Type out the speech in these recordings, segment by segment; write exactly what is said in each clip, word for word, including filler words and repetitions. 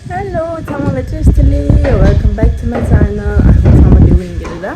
Hello, ཚང་མ་ལ་བཀྲ་ཤིས་བདེ་ལེགས། Welcome back to my channel. I hope ཚང་མ་བདེ་པོ་ཡིན་གྱི་རེད་ད།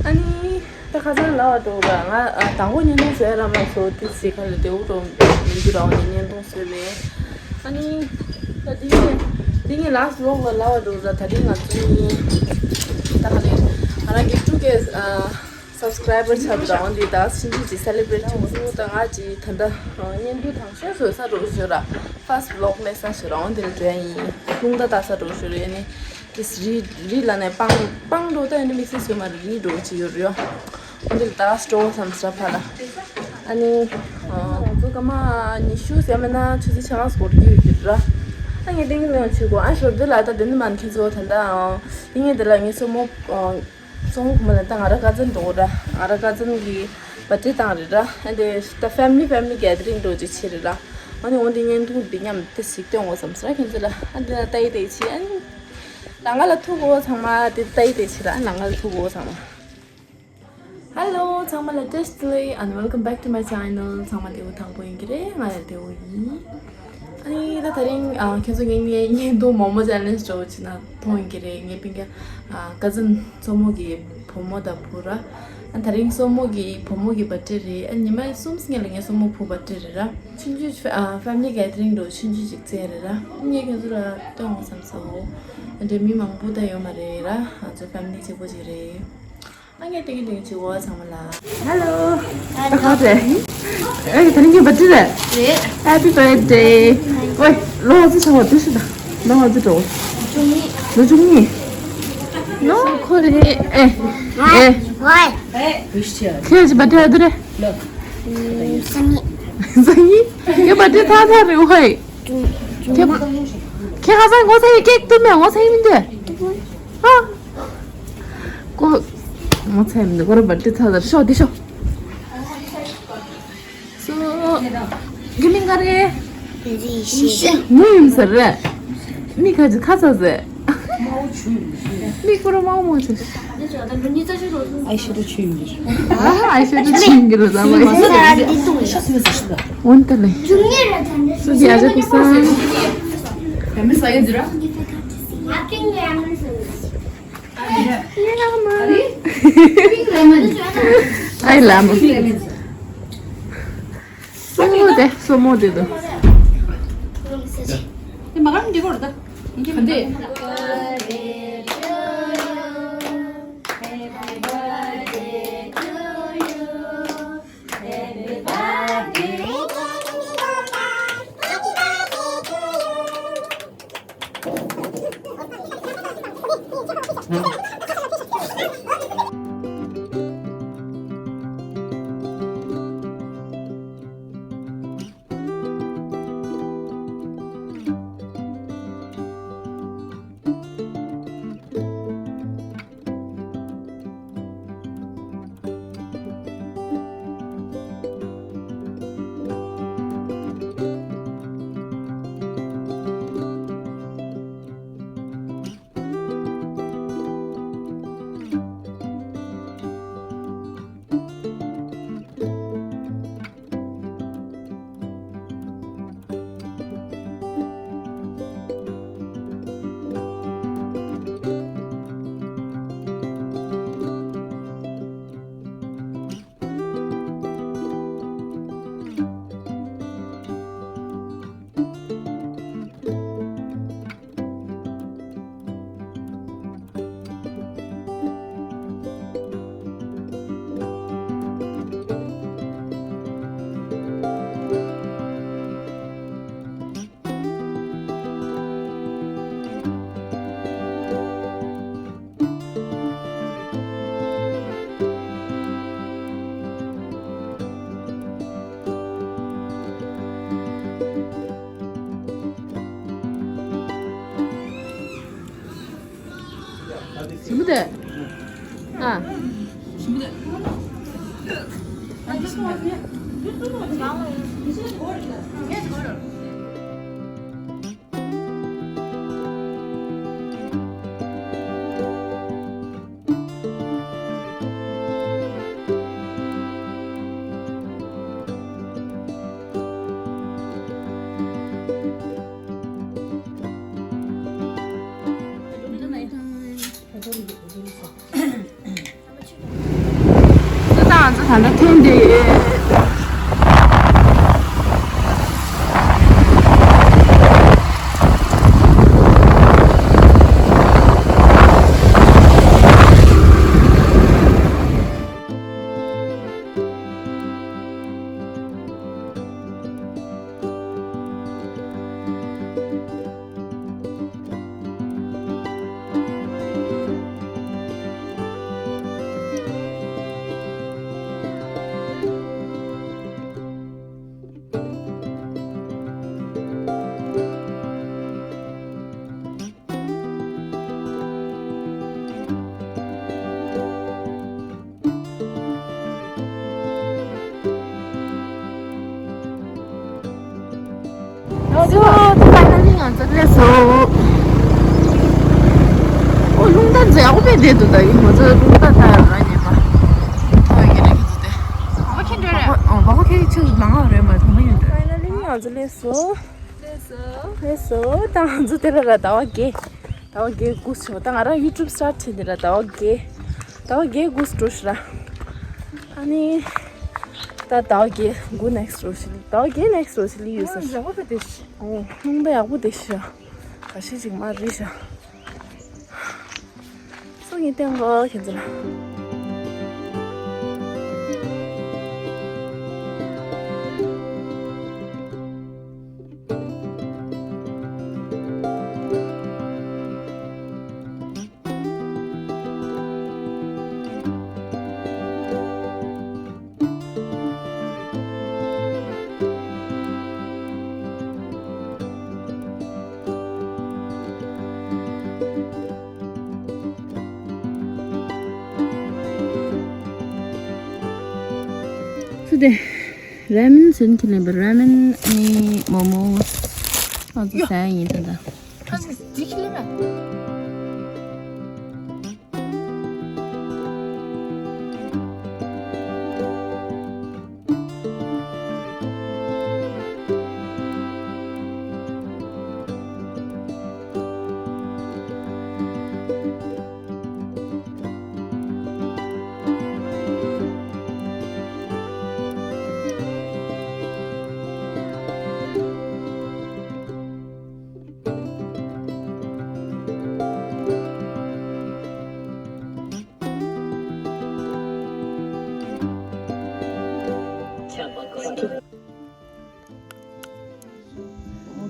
ཨ་ནི། ད་ཁ་སང་ལབ་པ་འདྲ་བོ་ང་ཨ་དང་པོ་བརྙན་ཐུང་བཟོ་ཡ་རག་མ་སོང་། དེ་ཚེ་ག་ལ་བདེ་པོ་འགྲོ་མི་འདུག་ར། འོ་ནས་བརྙན་ཐུང་བཟོས་མེད། ཨ་ནི། ད་དེ་ངས་དེ་ངས་last vlog ལ་ལབ་པ་འདྲ་བོ་ད་ད་རིང་ང་ཚོ་གཉིས་ད་ག་ལེར་ང་རང་གི་two K ཨ་subscriber ཆགས་འདུག་ར། འོ་འདི་ད་ཕྱིན་ཆད་ཅིག་celebrate བྱེད་དགོས་ད། ང་ཅིག་ད་ལྟ་བརྙན་ཐུང་དང་ཤོས་བཟོ་ས་འདྲ་བོ་ཞིག་ར། First vlog སླེབས་ས་ཞིག་ར། འོ་འདི་ལ་འགྲོ་ཡ་ཡིན། རླུང་རྟ་བཏགས་ས་འདྲ་བོ་ཞིག་རེད། ཨ་ནི། དེ་རི་རི་ལ་ནས་སྤང་སྤང་འགྲོ་ད་ཡིན་ན་དམིགས་བསལ་བཟོས་མ་རེད། རི་འགྲོ་ཅི་ཡོད་རེད། ཨོ་འདི་ལ་ད་སྤྲོ་བསམ་ས་ཕ་ལ། ཨ་ནི། ང་ཚོ་སྐར་མ་ཉི་ཤུ་ཟེར་མེད་ན་ཆུ་ཚོད་ཕྱེད་ཀ་སྐོར་གྱི་ཡོད་རེད་ར། ཨ་ངས་ཏིང་ངེ་ལོན་བྱེད་དགོས། ཨ་ཞོར་དེ་ལ་ད་དེ་ནི་མ་ཁྱེད་ཚོ་ད་ད་ཏིང་ངེ་དེ་ལ་ངས་སོ་མོ་སོ་མོ་ཁོ་མ་ལ་ད་ང་ར་ཀ་ཛིན་འགྲོ་ར། ང་ར་ཀ་ཛིན་གི་བར་ཐི་ཌེ་བཏང་རེད་ར། ཨ་འདི་ད་family family gathering འགྲོ་ཅི་བྱེད་རེད་ར། ཨ་ནི་འོ་འདི་བརྙན་ཐུང་འདི་མཉམ་དེ་ཞིག་སྟོན་དགོས་བསམ་ས་ར། ཁྱེད་ཚོ་ལ་ཨ་འདི་ལ་ལྟ་ཡི་དེ་ཆེ། ཨ་ནི་ལ་ང་ལ་ཐུག་གོ་ཚང་མ་དེ་ལྟ་ཡི་དེ་ཆེ་ར། ལ་ང་ལ་ཐུག་གོ་ཚང་མ། Hello ཚང་མ་ལ་བཀྲ་ཤིས་བདེ་ལེགས། And welcome back to my channel. ཚང་མ་བདེ་པོ་དང་པོ་ཡིན་གྱི་རེད། ང་ཡང་བདེ་པོ་ཡིན། ཨ་ནི་ད་ད་རིང་ཨ་ཁྱེད་ཚོ་ངའི་ངའི་བརྙན་ཐུང་མོག་མོག་challenge འདྲ་བོ་བྱས་ན་མཐོང་ཡིན་གྱི་རེད། ངའི་སྤུན་ཀྱག་ཨ་ཀ་ཛིན་མཚོ་མོ་གི་བུ་མོ་དང་བུ་ར། ཨ་ད་རིང་སོ་མོ་གི་བུ་མོ་གི་བར་ཐི་ཌེ་རེད། ཨ་ཉི་མ་གསུམ་སྔོན་ལ་ངའི་སོ་མོ་བུ་བར་ཐི་ཌེ་རེད་ར། ཆུང་ཆུང་ཨ་family gathering འདྲ་བོ་ཆུང་ཆུང་ཅིག་བཙལ་རེད་ར། ངས་ཁྱེད་ཚོ་ལ་སྟོན་དགོས་བསམ་སོང་། ཨ་འདྲ་མི་མང་པོ་ད་ཡོད་མ་རེད་ར། ང་ཚོ་family གཅིག་པོ་ཅིག་རེད། ཨ་ངས་ཏིང་ངེ་ཏིང་ངེ་བྱེད་དགོས་ཚང་མ་ལ། Hello. ད་ག་རེད། ཨེ་ད་རིང་གི་བར་ཐི་ཌེ་རེད། རེད། Happy birthday. ཝེ་ལོ་ཙི་ཆང་བ་དུ་ཤི་ད། ལོ་ཙི་འགྲོ། བཅུ་གཉིས། ལོ་བཅུ་གཉིས། ལོ་ཁོ་རེད། ཨེ། ཨེ། ཝེ། ཁྱེད་ཀྱི་བར་ཐི་ཌེ་ཨ་དུ་རེད། ལོ། སང་ཉིན། སང་ཉིན། ཁྱེད་བར་ཐི་ཌེ་ཐ་ཐ་རེད་ཝེ། ཁྱེད་ཁ་སང་ངོ་ཚ་ཡི་ཀེག་ཏུ་མེད་ངོ་ཚ་ཡི་མི་འདུག་ཨ། ཀོ། ངོ་ཚ་ཡི་མི་འདུག་ཀོ་ར་བར་ཐི་ཌེ་ཐ་ཐ་ཤོག་འདི་ཤོག་སོ། གི་མིང་ག་རེད། ཡེ་ཤེས། མོ་ཡིན་ཟེར་རེད། མི་ཁ་ཅིག་ཁ་ཚ་ཟེར། མི་ཁོ་ར་མ་མོ་ཆུ། ཨའི་ཤེ་དོ་ཆུ་ཡིན་གྱི་རེད། ཨ་ཨའི་ཤེ་དོ་ཆུ་ཡིན་གྱི་རེད་ཟེར་བ་ཡིན། འོན་ཏེ་ལེ། སུ་ཡ་ཇེ་ཀུ་སང་། ཨའི་ལ་མ། སོ་མོ་དེ་སོ་མོ་དེ་དུ། ཞིམ་པོ་དེ། ཨ། ཞིམ་པོ་དེ། ད་ལྟ་ཐོན་ཏེ། So, finally ང་ཚོ་སླེབས་སོང་། ཨོ་རླུང་རྟ་མཛེས་པོ་དཔེ་བསྡད་འདུག་ད་ཡིན་ང་ཚོ་རླུང་རྟ་ད་ཡོད་ར་ཉེ་མ། ཨོ་ཡིན་ར་ཁྱེད་ཚོ་དེ། ཨོ་ཁྱེད་འདྲ་རེད། ཨོ་བ་ཁོ་ཁྱེད་ཚོ་ནང་ང་རེད་མ་ཐོག་མ་ཡིན་འདྲ། Finally ང་ཚོ་སླེབས་སོང་། སླེབས་སོང་། ད་ང་ཚོ་དེ་ར་ར་ཟླ་བ་བརྒྱད། ཟླ་བ་བརྒྱད་དགུ་སོང་། ད་ང་རང་YouTube start བྱས་ནས་ར་ཟླ་བ་བརྒྱད། ཟླ་བ་བརྒྱད་དགུ་འགྲོ་ཤི་ར། ཨ་ནི། ད་ཟླ་བ་བརྒྱད་དགུ་next འགྲོ་ཤི་ཟླ་བ་བརྒྱད་next འགྲོ་ཤི་ལི་ཡོད་ཟེར། ཡག་པོ་དེ་ཤི། ཨོ་ལུང་པ་ཡག་པོ་དེ་ཤི་ར། ག་ཤི་ཅིག་མ་རི་ཤ། སོ་ངས་བསྟན་གོ་ཁྱེད་ཚོ་ལ། སུ་དེ། ར་མེན་སུན་ཁི་ལེན་པ་ར་མེན་ནི་མོ་མོ། ང་ཚོ་ཟ་ཡིན་ད་ད། ཨ་ཙི་ཙི་ཁི་ལེན་པ།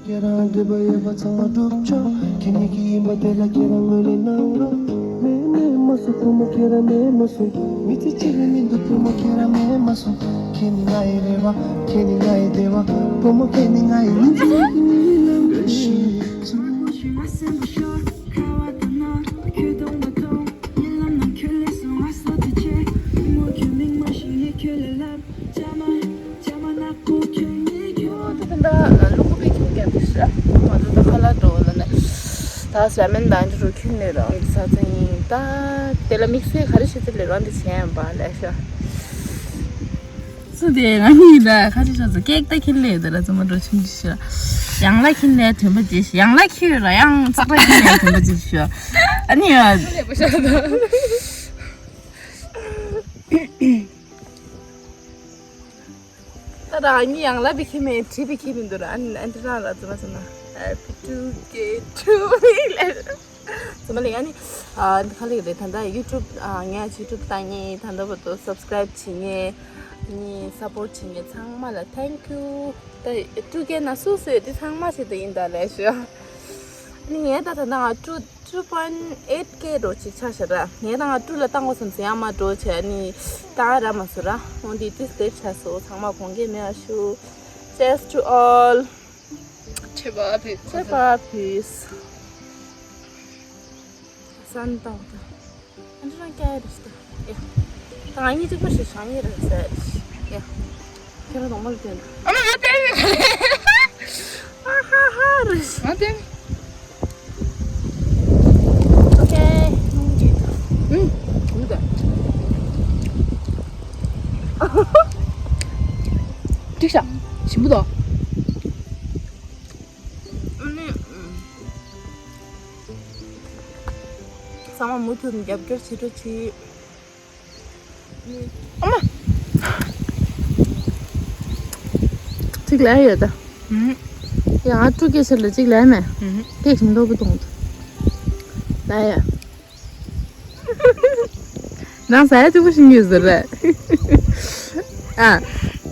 ཁྱེད་རང་འདོད་པ་ཡོད་པ་ཚང་མ་སྒྲུབ་ཆོག་ཁྱེད་ཉིད་ཀྱི་ཡིན་པ་དེ་ལ་ཁྱེད་རང་ངོས་ལེན་གནང་རོགས། མེད་མེད་མ་སོང་བུ་མོ་ཁྱེད་རང་མེད་མ་སོང་། མི་ཚེ་གཅིག་ལས་མི་འདུག་བུ་མོ་ཁྱེད་རང་མེད་མ་སོང་། ཁྱེད་ནི་ང་ཡི་རེ་བ། ཁྱེད་ནི་ང་ཡི་བདེ་བ། བུ་མོ་ཁྱེད་ནི་ང་ཡི་མི་ཚེ་ལམ་ཁ་ཤིག་ད་ལྟ་ལུ་གུ་པའི་ཁྱིམ་རྒྱབ་དེ་ཤ། ང་ཚོ་ད་ཁ་ལག་འགྲོ་ལ་ནས། ད་ཟ་མེན་དང་འདི་རུ་ཁྱིམ་ནས་རང་གི་ས་ཚན་ཡིན་ད། དེ་ལ་དམིགས་བསལ་ག་རེ་བྱེད་ཚུལ་ལས་རང་འདི་བྱས་ཡང་པ་ལས་ཤ། སུ་དེ་ང་གཉིས་ལ་ཁ་ཆེ་ཤ་ཚོ་ཀེག་ད་ཁྱིམ་ལས་དེ་ལ་ཚང་མ་འགྲོ་ཆུང་ཆུ་ཤ། ཡང་ལ་ཁྱིམ་ལས་དོན་པ་ཅི་ཤ། ཡང་ལ་ཁྱིམ་ར་ཡང་ཙག་ར་ཁྱིམ་ལས་དོན་པ་ཅི་ཤ། ཨ་ནི་ཡ། ད་རང་ཉིད་ཡང་ལ་བི་ཁི་མེ་བྲིས་བི་ཁི་མི་འདུག་ར། ཨ་ནི་ཨ་འདི་རང་ལ་ཙི་མ་ཙི་མ་Happy two K two ལས། ཙི་མ་ལས་ཨ་ནི་ཨ་འདི་ཁ་ལེགས་རེད། ད་ལྟ་YouTube ཨ་ངས་YouTube ལྟ་ངེས་ད་ལྟ་བར་དུ་subscribe བྱེད་ངེས་ཨ་ནི་support བྱེད་ངེས་ཚང་མ་ལ་thank you། ད་two K ན་སུ་སུ་ཡོད་དེ་ཚང་མ་ཞིག་ད་ཡིན་ད་ལས་ཞུ། ཨ་ནི་ངས་ད་ད་ལྟ་ང་two two point eight K འགྲོ་ཅིག་ཆགས་ཤག་ར། ངས་ད་ང་two ལ་བཏང་དགོས་བསམ་ཟིན་ཡང་མ་འགྲོ་བྱས་ནི་བཏང་ར་མ་སོ་ར། འོན་ཏེ་དེ་སྟེར་ཆགས་སོ། ཚང་མ་དགོངས་འགལ་མེད་པ་ཞུ། Cheers to all. ཆེ་བ་ཕི། ཆེ་བ་ཕི། སན་ཏང་ཏང་། ཨ་འདྲ་རང་སྐྱ་རེ་ཞིག་ཡ། ད་ང་གཉིས་གཅིག་པ་ཞིག་བཞག་ངེས་རེད་ཟེར་ཡ། ཁྱེད་རང་གདོང་མ་ལ་བསྟན། ཨ་མ་ང་བསྟན་མེད་ག་ལེ། ཧ་ཧ་ཧ་རེད། ང་བསྟན། ཨོ་ཁེ། ཨུམ། ཨུམ་ད། ཅིག་ཤ། ཞིམ་པོ་དོ། ཨ་ནི། ཚང་མ་མུ་མཐུད་ནས་རྒྱབ་སྐྱོར་བྱེད་རོགས་གྱིས། ཨ་མ། ལ་ཡོད་ད། ཡང་ཨ་ཀྲུ་སྐད་ཆ་ལ་གཅིག་ལས་མེད། སྐད་ཤིང་ཏོག་པོ་གཏོང་དུ། ལ་ཡ། རང་ཟ་ཡ་གཅིག་པོ་ཤིང་ཡོད་ཟེར་རེད། ཨ།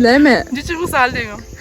ལས་མེད། འདི་གཅིག་པོ་ཟ་ལེ་ཡོང་།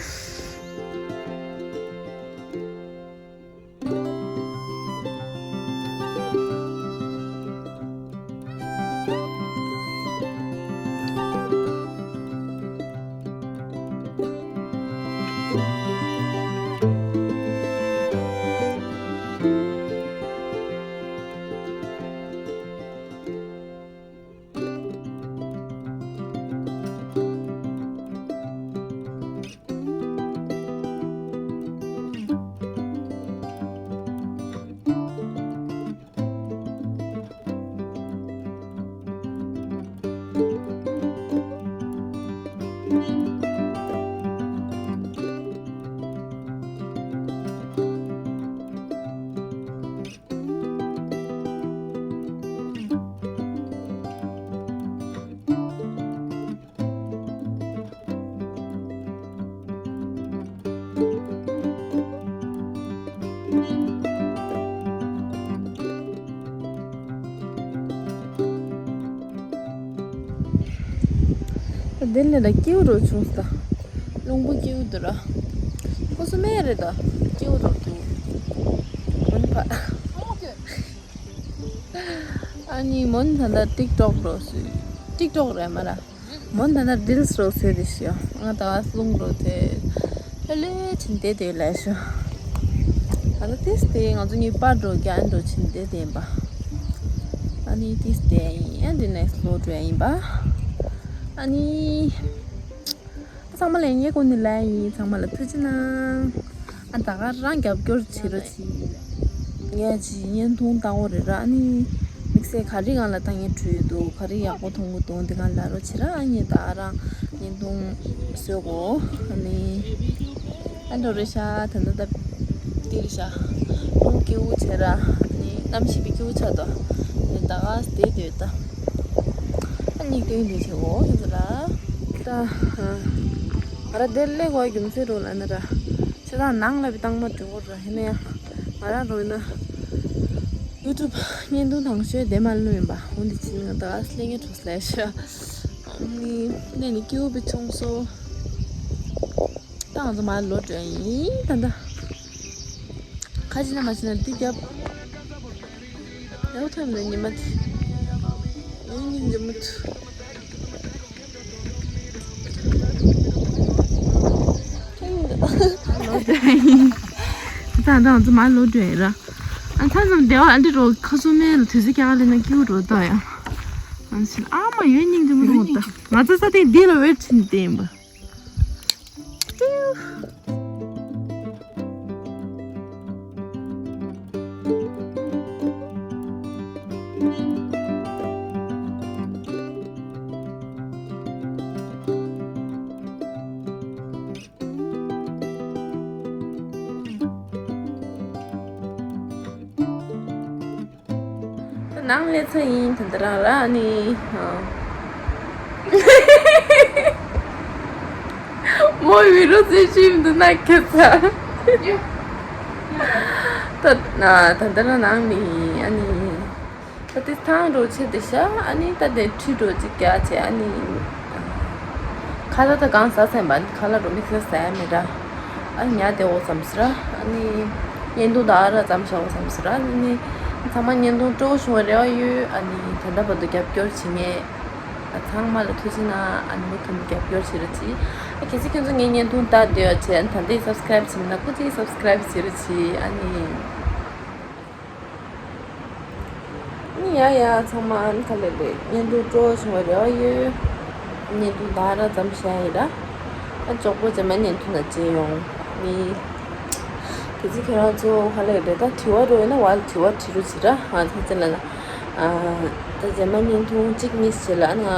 དེ་ལས་ལ་སྐྱིད་པོ་རུ་བྱུང་སོང་། རླུང་བུ་སྐྱིད་པོ་འདུག་ར། ཁོ་སུ་མེད་རེད་ད། སྐྱིད་པོ་རུ་འདུག། མོན་ཕ། ཨ་ནི་མོན་ད་ལྟ་ཏིག་ཏོག་འགྲོ་སྲིད། ཏིག་ཏོག་རེད་མ་ར། མོན་ད་ལྟ་རིལ་སི་འགྲོ་སྲིད་དེ་ཤོ། ང་ད་ག་སློང་འགྲོ་དེ། ལྷོད་ལྷོད་བྱིན་དེ་དེ་ལས་ཤོ། ད་ལྟ་ཏིས་དེ་ང་ཚོ་གཉིས་པར་འགྲོ་རྒྱ་འགྲོ་བྱིན་དེ་དེ་ཡིན་པ། ཨ་ནི་ཏིས་དེ་ཡིན། ཨ་འདི་ནེག་སི་ལོ་འགྲོ་ཡིན་པ། ཨ་ནི། ཚང་མ་ལ་ངས་ཀུན་ནས་ལ་ཡིན། ཚང་མ་ལ་ཐུགས་རྗེ་གནང་། ཨ་ད་ག་རང་རྒྱབ་སྐྱོར་བྱེད་རོགས་གྱིས། ངས་ཅི་བརྙན་ཐུང་བཏང་བ་རེད་ར། ཨ་ནི་དམིགས་བསལ་ག་རེ་ང་ལ་ད་ངས་བྲོས་འདུག་ག་རེ་ཡག་པོ་མཐོང་གི་འདུག་འདི་ང་ལ་རོགས་བྱེད་ར། ཨ་ངས་ད་རང་བརྙན་ཐུང་བཟོས་གོ་ཨ་ནི་ཨ་འགྲོ་རེད་ཤག་ད་ལྟ་ད་འདི་རེད་ཤག་རླུང་སྐྱིད་པོ་བྱས་ར། ཨ་ནི་གནམ་གཤིས་པའི་སྐྱིད་པོ་ཆགས་འདུག་ཨ་ནི་ད་ག་བསྡད་འདུག་ད། ཨ་ནི་སྟོན་འདི་བྱེད་གོ་ཁྱོད་ཚོ་ལ། ད། ང་རང་འདིར་སླེབས་དགོས་རྒྱུ་མཚན་རུ་ལ་ནི་ར། ཆེ་ད་ནང་ལ་བི་བཏང་མ་འགྲོ་གོ་ར། ཧེ་ནས་ཡང་ང་རང་རུ་ན། ཡུ་ཊུབ་བརྙན་ཐུང་དང་ཤོས་དེ་མ་ལུས་ཡིན་པ། འོན་ཏེ་ཕྱིན་ང་ད་ག་སླེབས་ངེས་འགྲོ་སླེབས་ཤག་ཨ་ནི་གནས་ནི་སྐྱིད་པོ་བི་ཆུང་སོ། ད་ང་ཚོ་མར་ལོག་འགྲོ་ཡིན་ད་ད། ཁ་ཅིག་ན་མ་ཅིག་ན་འདི་རྒྱབ། ཡག་ཐོན་མེད་ཉི་མ་དེ། ཡིན་ཉིན་འདི་མུ་མཐུད། ད་ད་ང་ཚོ་མར་ལོག་འགྲོ་ཡིན་ར། ཨ་ཚང་ཚང་བདེ་བ་ཨ་འདི་རོ་ཁ་སུ་མེད་ལ་དུས་ཚོད་ཀྱག་ལས་ན་སྐྱིད་པོ་རོ་ད་ཡང་། ཨ་ཕྱིན་ཨ་མ་ཡོད་ཉིན་འདི་མུ་རོ་ད། ང་ཚོ་ས་སྟེང་འདི་ལ་ཝེར་ཕྱིན་བསྟན་པ། ནང་སླེབས་ཚར་ཡིན་ད་ལྟ་རང་ར་ནི། མོ་བི་རོ་ཚེ་ཤིམ་དུ་ན་ཁེ་ཚ། ད་ད་ལྟ་རང་ནང་ནི་ཨ་ནི། ད་དེ་ཐང་རོ་ཆེ་དེ་ཤ་ཨ་ནི་ད་དེ་ཁྲི་རོ་ཅིག་རྒྱ་ཆེ་ཨ་ནི། ཁ་ལག་ད་གང་ཟ་སེམས་པ་ཁ་ལག་རོ་མི་ཟ་ཟ་ཡ་མེད་ར། ཨ་ནི་ཉལ་བསྡད་འོ་བསམ་སི་ར། ཨ་ནི་བརྙན་ཐུང་ད་ཨ་ར་ཙམ་བྱ་འོ་བསམ་སི་ར། ཨ་ནི་ཚང་མ་བརྙན་ཐུང་སྤྲོ་བོ་བྱུང་བ་རེ་བ་ཡོད། ཨ་ནི་ད་ལྟ་བར་དུ་རྒྱབ་སྐྱོར་བྱེད་མཁན་ཨ་ཚང་མ་ལ་ཐུགས་རྗེ་གནང་། ཨ་ནི་མུ་མཐུད་རྒྱབ་སྐྱོར་བྱེད་རོགས་གྱིས། ཨ་གལ་སྲིད་ཁྱོད་ཚོ་ངའི་བརྙན་ཐུང་ལྟ་འདོད་ཡོད་ཆེ་ཨ་ནི་ད་ལྟའི་སབ་སི་ཀ་རེབ་བྱེད་མེད་ན་སྐུ་མཁྱེན་སབ་སི་ཀ་རེབ་བྱེད་རོགས་གྱིས། ཨ་ནི། ནི་ཡ་ཡ་ཚང་མ་ཨ་ནི་ག་ལེ་རེད། བརྙན་ཐུང་སྤྲོ་བོ་བྱུང་བ་རེ་བ་ཡོད། བརྙན་ཐུང་ད་ར་ཙམ་བཤད་ཡིན་ར། ཨ་མགྱོགས་པོ་རྗེས་མ་བརྙན་ཐུང་ནང་མཇལ་ཡོང་། ནི། གལ་སྲིད་ཁྱེད་རང་ཚོ་ག་ལེ་རེད་ད་དྲི་བ་རོ་ཡོད་ན་བ་ལ་དྲི་བ་དྲི་རོགས་བྱེད་ར། ཨ་ཚེ་ཚེ་ལ་ལ། ཨ་ད་རྗེས་མ་བརྙན་ཐུང་གཅིག་གཉིས་བྱེད་ལ་ཨ་ནི་ང་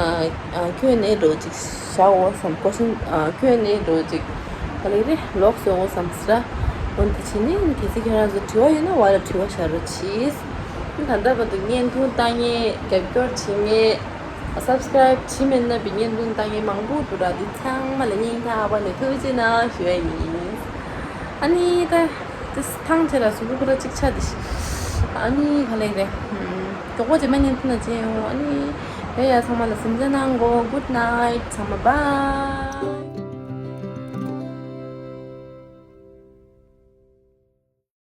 ཨ་ཁྱོད་ནས་རོ་གཅིག་བཞག་འོ་བསམ་ཀོ་ཤིན་ཨ་ཁྱོད་ནས་རོ་གཅིག་ག་ལེ་རེད་ལོག་སོང་འོ་བསམ་སི་ར། འོན་ཏེ་ཕྱིན་ནི་གལ་སྲིད་ཁྱེད་རང་ཚོ་དྲི་བ་ཡོད་ན་བ་ལ་དྲི་བ་བཞག་རོགས་གྱིས། ད་ལྟ་བར་དུ་བརྙན་ཐུང་ལྟ་མཁན་རྒྱབ་སྐྱོར་བྱེད་མཁན་ སབ་སི་ཀ་རའིབ་བྱས་མེད་ན་བི་ཉན་དུན་བཏང་མཁན་མང་པོ་འདུག་ར། འདི་ཚང་མ་ལ་སྙིང་ཐག་པ་ནས་ཐུགས་རྗེ་གནང་ཞུ་ཡ་ཡིན། ཨ་ནི་ད་དེ་ཐང་ཆད་ལ་གཟུགས་པོ་ཁོ་ར་གཅིག་ཆགས་དེ་ཤི། ཨ་ནི་ག་ལེགས་རེད། མགྱོགས་པོ་བྱས་མ་ཉན་ཐུན་ན་བྱས་ཡོང་། ཨ་ནི་ཡ་ཡ་ཚང་མ་ལ་གཟིམ་ཚ་གནང་གོ། Good night ཚང་མ། Bye.